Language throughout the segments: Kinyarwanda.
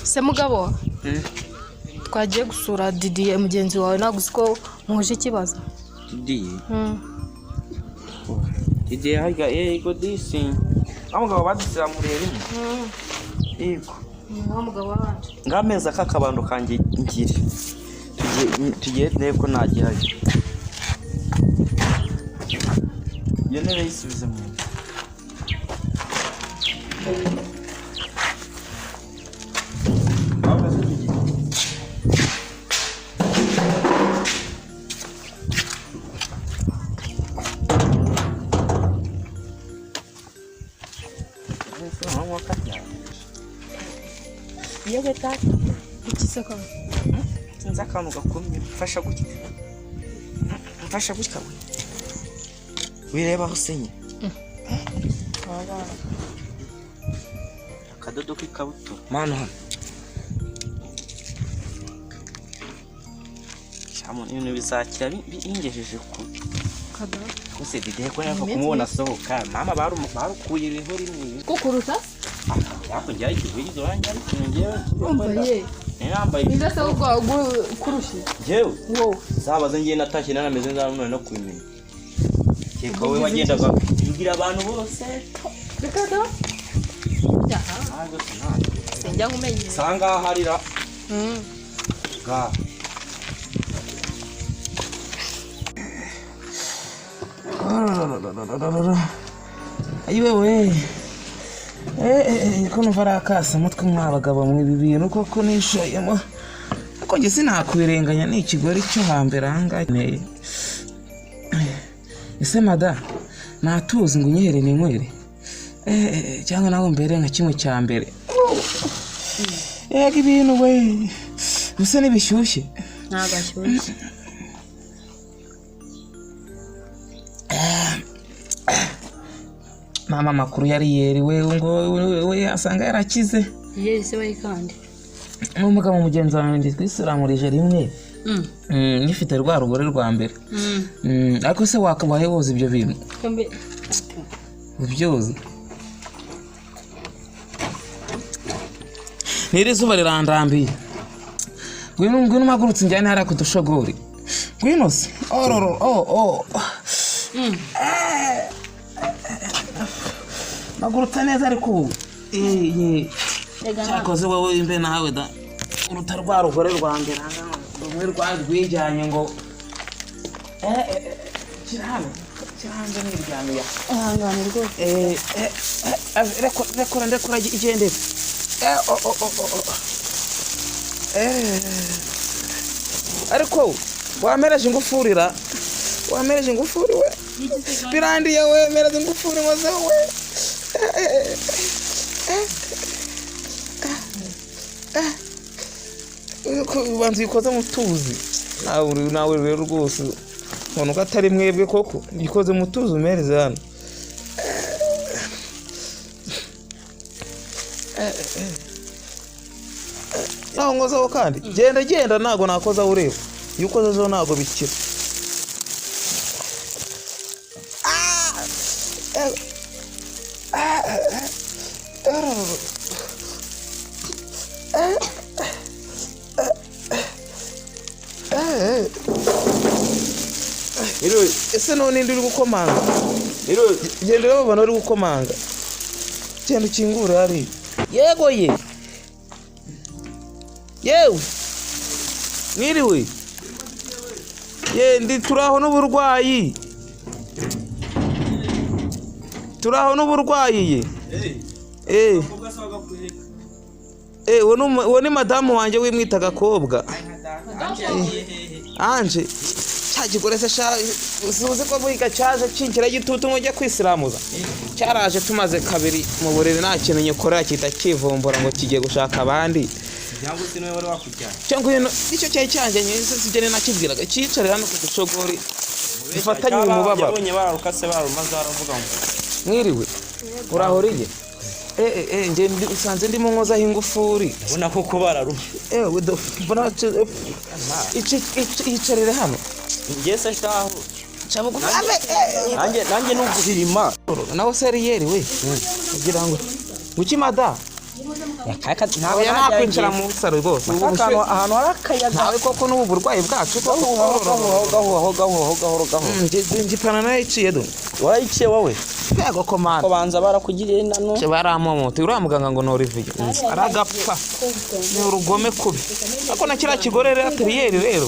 Se mugabo, twagiye gusura Didiye mugenzi wawe, ntabwo uzi ko muhuje ikibazo? Didiye? Didiye harya? Yego disi, wa mugabo badusiramuriye rimwe, yego. Wa mugabo wabanje. Ngameza k'akabando kanjye ngire tugiye ndebe ko nagerayo. Iyo ntebe yisubize mu nzu. Ahubwo se tugiye? Ese uranywa karya? Yewe data! Iki se kandi? Sinzi, akantu gakomye. Mfasha gutya, mfasha gutya. We wireba aho usenye akadodo k'ikabutura mwana hano. Shamu, ibintu bizakira bingejeje kure. Gusa Didiye ko yapfa kumubona asohoka, mama barukuye ibihu rimwe. Kukuruta? Ariko njyayo ikivugizo wanjye, ariko njyewe Umva ye. Nari nambaye. Niba se kurusha? Njyewe? Wowe. Zabaze ngiye natashye narameze nzamubona no kubimenya. Keka wowe wagendaga ubwira abantu bose. Reka da. Ntabwo sinabyo. Sinjya nkumenye. Sanga harira ga. Ayiwewe, ko numva ari akasa mutwe mwabagabo mwe, ibi bintu koko nishoyemo, ariko njye sinakwirenganya, ni ikigori cyo hambere ahangaha. Ese mada, natuzi ngo unyihere ninywere? Cyangwa nawe mbere nka kimwe cya mbere? Yego, ibintu we bisa n'ibishyushye. Ntabwo ashyushye. Mama, amakuru yari yeriwe ngo we asanga yarakize. Ye se we kandi? N'umugabo mugenzi wanjye twisiramurije rimwe. Ngifite rwa rugore rwa mbere. Ariko se wakabaye woza ibyo bintu ubyoza? N'iri zuba rirandambiye. Ngwino, ngwino mpagurutse njyane hariya ku dushogori. Ngwino se ororo o o. Mpagurutse neza, ariko ubu ye cyakoze wowe imbe nawe da uruta rwa rugore rwa mbere aha, rumwe rwijyanye ngo shyira hano, shyira hanze niryamiye. Ihangane rwose. Rekura, rekura, ndekura, igendere. O o o o o. Ariko wamereje ingufurira, wamereje ingufuri we, birandiye we, mereza ingufuri nkozeho we. Ubanza uyikoze mu tuzi nawe, nawe rero rwose ubona ko atari mwebwe koko. Uyikoze mu tuzi, umereze hano. Naho nkozeho kandi, genda, genda, ntabwo nakozaho ureba. Iyo ukozeho ntabwo bikira. Ah! Ah! Ah! Eh. Ese none indi uri gukomanga? Genda urebe abantu uri gukomanga, genda ukingure hariya. Yego ye, yewe, mwiriwe ye, ndi turaho n'uburwayi, turaho n'uburwayi ye. Uwo ni madamu wanjye wimwita agakobwa Anje. Cya kigore se sha, uzi ko buhiga cyaje kinkira igitutu ngo njye kwisiramuza? Cyaraje tumaze kabiri mu buriri, nta kintu nyikorera, kita kivumbura ngo kigiye gushaka abandi. Cyangwa se niwe wari wakujyanye? Cyangwa ino nicyo cyari cyanjye nyine, sibyo? Nakibwiraga cyicarira hano ku dushogori dufatanye uyu mubabaro. Yabonye bararukase, barumaze, aravuga ngo Mwiriwe, urahoriye? Njye usanze ndimo nkozaho ingufuri. Ndabona koko bararumye. We mbona iyicarire hano. Njye se shaho? Ca bugufi. Abe, Nanjye nuguhirima. Nawe seriyeri we, kugira ngo ukimada. Ntabwo Oya, nakwicara mu saro rwose. Ubu ahantu bushyuhe- ahantu hari akayaga. Ntawe koko n'ubu burwayi bwacu koko. Gahoro gahoro gahoro gahoro gahoro. Njye ipantaro narayiciye do. Warayiciye wowe? Yego komanda. Ko banza barakugiriye nano. Cyo baramomote uriya muganga ngo ni Olivier, aragapfa, ni urugome kubi. Ariko na kiriya kigore rero ateriyeri rero,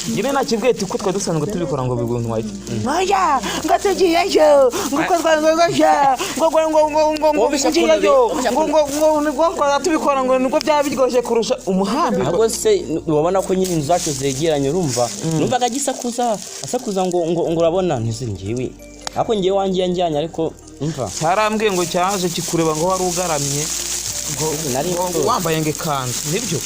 njyewe nakibwiye ati ko twari dusanzwe tubikora ngo biguntwaye, oya, ngo tugiyeyo, ngo uko twari ngo ngo ngo ngo ngo ngo Wumvise ukuntu tugiyeyo, wumvise ngo ngo ngo nibwo twari tubikora, ngo nibwo byaba biryoshye kurusha umuhambi. Ahubwo se ubona ko nyine inzu zacu zegeranye, urumva numvaga agisakuza asakuza ngo urabona ntizi ngiwe, ariko ngewe wanjye yanjyanye, ariko umva. Cyarambwiye ngo cyaje kikureba ngo wari ugaramye ngo Nari ngo mfite. wambaye ngo ikanzu, nibyo?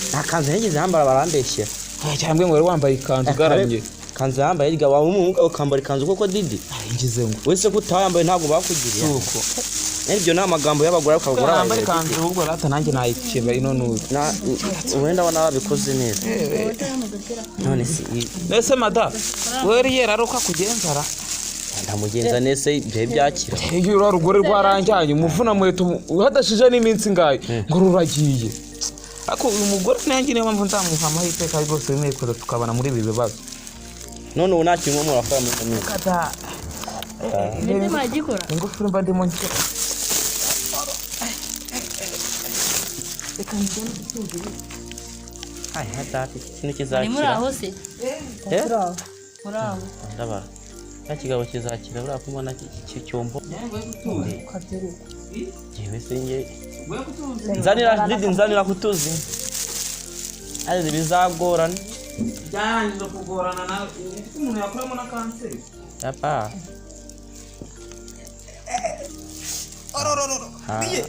Nta kanzu nigeze yambara, barambeshyera. Cyambwiye ngo wari wambaye ikanzu ugaramye. Kanzu yambaye hirya wawe umuhungu ukambara ikanzu koko Didi? Ngize ngo Wese ko utayambaye ntabwo bakugiriye. Suko. N'ibyo ni amagambo y'abagore, ariko abagore Nambara barayobera. ikanzu ahubwo rata nanjye nayikeba ino nuzi. Na wenda ndabona babikoze neza none si Mbese mada weri yera ari uko akugenzara? Ndamugenza nese ibihe byakira. Iyo uriya rugore rwaranjyanye umuvuna muheto hadashije n'iminsi ngayo ngo ruragiye. Ariko uyu mugore nanjye niyo mpamvu nzamuha amahirwe kandi rwose wemeye kuza tukabana muri ibi bibazo. None ubu nta kintu murakora muri ino minsi? Kada. Ndetse muragikora. Ingufuri mba ndimo ngira. Ai data, iki kintu Ni muri kizakira. aho se? Eh? Muri aho. Ndabara cya kigabo kizakira buriya ko mbona cyombo. Njyewe se nge nzanira Didi, nzanira kutuzi ariko bizagorana. Byarangije kugorana na umuntu yakuramo na kanseri. Papa. Ororororo. Riye.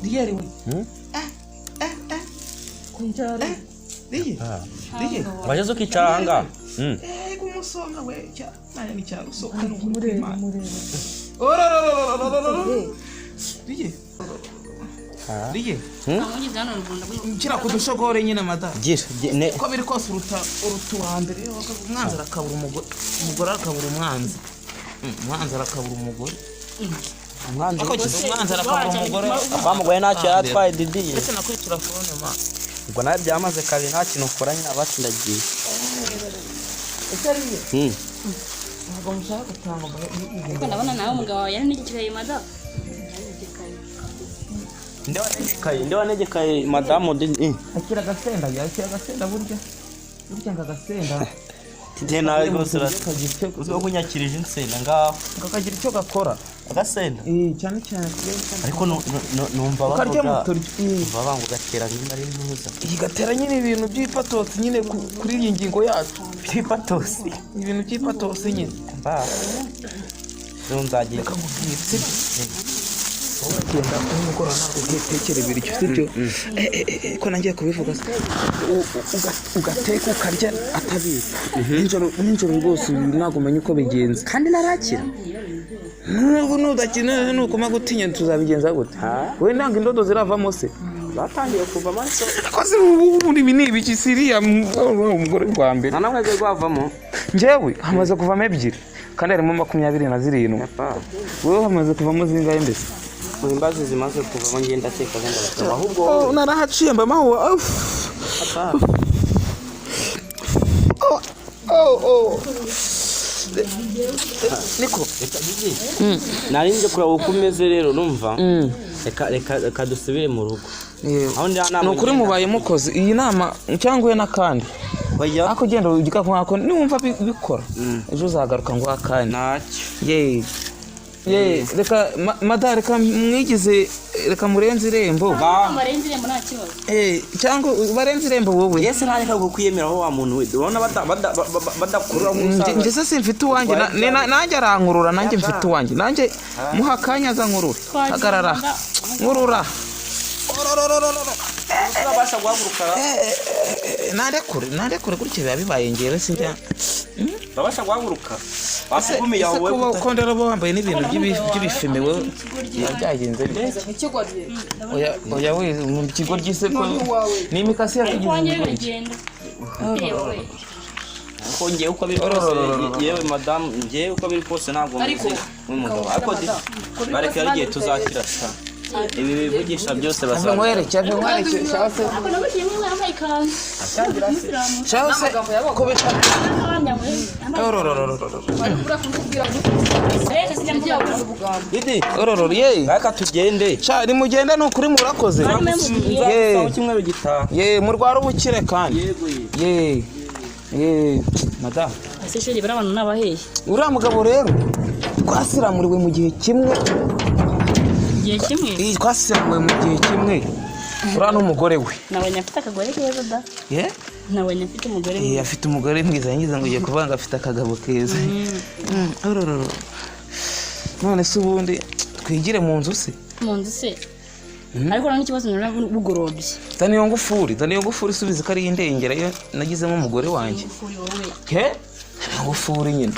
Riye we. Hmm? Riye. Riye. Wageze ukicara ahangaha. Ego umusonga we cya naya ni cya rusoka ni ukuri kw'Imana. Orororororororo. Riye. Riye. Ntabwo hano ruguru ndabona. Nshyira ku dushogore nyine mada. Gira ne Uko biri kose uruta uwa mbere. Umwanzi arakabura umugore, umugore arakabura umwanzi. Umwanzi arakabura umugore. Umwanzi. Ariko umwanzi arakabura umugore. Bamugoye ntacyo yaratwaye Didi. Ndetse nakwitura fone ma. Ubwo nawe byamaze kabiri nta kintu ukora nyine abatsindagiye. Ntabwo mushaka gutanga. Ariko ndabona nawe umugabo wawe yaranegekaye mada. Nde wanegekaye madamu Didi? Akira agasenda, yakira agasenda burya. Burya ngo agasenda. Didi nawe rwose Kagira icyo uzi ko kunyakirije insenda ngaho. kakagira icyo gakora. Agasenda. Eh, cyane cyane. Ariko numva Ukarya bavuga mutoryo. numva banga ugatera nimba ari ntuza. Iyi gatera nyine ibintu by'ipatosi nyine kuri iyi ngingo yacu. By'ipatosi. Ibintu by'ipatosi nyine. Mba. Rero nzagira. Reka nkubwire, sibyo? Wowe uragenda nimugoroba ntabwo utekera ibiryo, sibyo? Ko nangiye kubivuga se. Ugateka ukarya atabizi. Nijoro nijoro rwose ubu ntabwo umenya uko bigenza. Kandi narakira. Nubu nudakina nukoma gutinya tuzabigenza gute? We ntabwo indodo ziravamo se? Batangiye kuva amaraso. Koze ubu ibi ni ibiki siriya umugore wa mbere. Nta namwe rwavamo. Njyewe hamaze kuvamo ebyiri kandi harimo 27. Wowe hamaze kuvamo zingahe mbese? Imbazi zimaze kuvamo ngenda ndakeka ngenda basaba ahubwo. Oh, narahaciye mba mahuwa. Papa. Oh, oh. Niko. Reka Didi. Nari nje kureba uko umeze rero numva. Reka reka reka dusubire mu rugo. Aho ndi Ni ukuri mubaye mukoze iyi nama cyangwa uhe n'akandi. Oya. Ariko ugenda ujya nkako niwumva bikora ejo uzagaruka ngo akandi. Ntacyo. Ye. Ye, reka mada reka mwigize, reka murenze irembo. Barenze irembo nta kibazo. Eh, cyangwa barenze irembo wowe. Yese ntareka kukwiyemeraho wa muntu we. Urabona badakurura nk'umusaza. Njye se simfite uwanjye nanjye arankurura, nanjye mfite uwanjye, nanjye muha akanya aza nkurura. Hagarara nkurura. Urabasha guhaguruka? Nandekure nandekure gutya biba bibaye ngewe sinjya. Urabasha guhaguruka? Ese Wasugumiye aho ese wowe. kuba ko ndaraba wambaye n'ibintu by'ibifime wowe biba byagenze bite? Oya oya we, mu kigo ry'ise ko ni imikasi Ariko yakugize wanjye umugore. biragenda. Yewe. Ariko ngewe uko biri kose, yewe madamu, ngewe uko biri kose ntabwo Ariko, muzi n'umugabo. Ariko Didi, bareka igihe tuzakira sha. Ibi bivugisha byose Ave basanga. nkwereke, ave nkwereke, shaho se. Ariko nagushimye umwe yambaye ikanzu. Umusilamu. Shaho se, kubita. Yambaye. Ororororororo. Reka sijya mvuga. Didi, Orororo, ye. reka tugende. Sha, nimugende ni ukuri murakoze. Nzagusaba Ye. icyumweru gitaha. Ye, murwara ubukire kandi. Yego ye. Ye. Ye, madamu. Ese sheri bari abantu n'abaheye. Uriya mugabo rero twasiramuriwe mu gihe kimwe. Igihe kimwe Iyi twasiramuriwe mu gihe kimwe. Uriya n'umugore we. nabonye afite akagore keza da. Ye? Nabonye afite umugore Eh, mwiza. afite umugore mwiza ngize ngo ugiye kuvuga ngo afite akagabo keza. Orororo. None se ubundi twigire mu nzu se? Mu nzu se. Ariko nta n'ikibazo nari bugorobye. Zana iyo ngufuri, zana iyo ngufuri isubize ko ari indengera yo nagizemo umugore wanjye. Ufuri wowe. He? Zana iyo ngufuri nyine.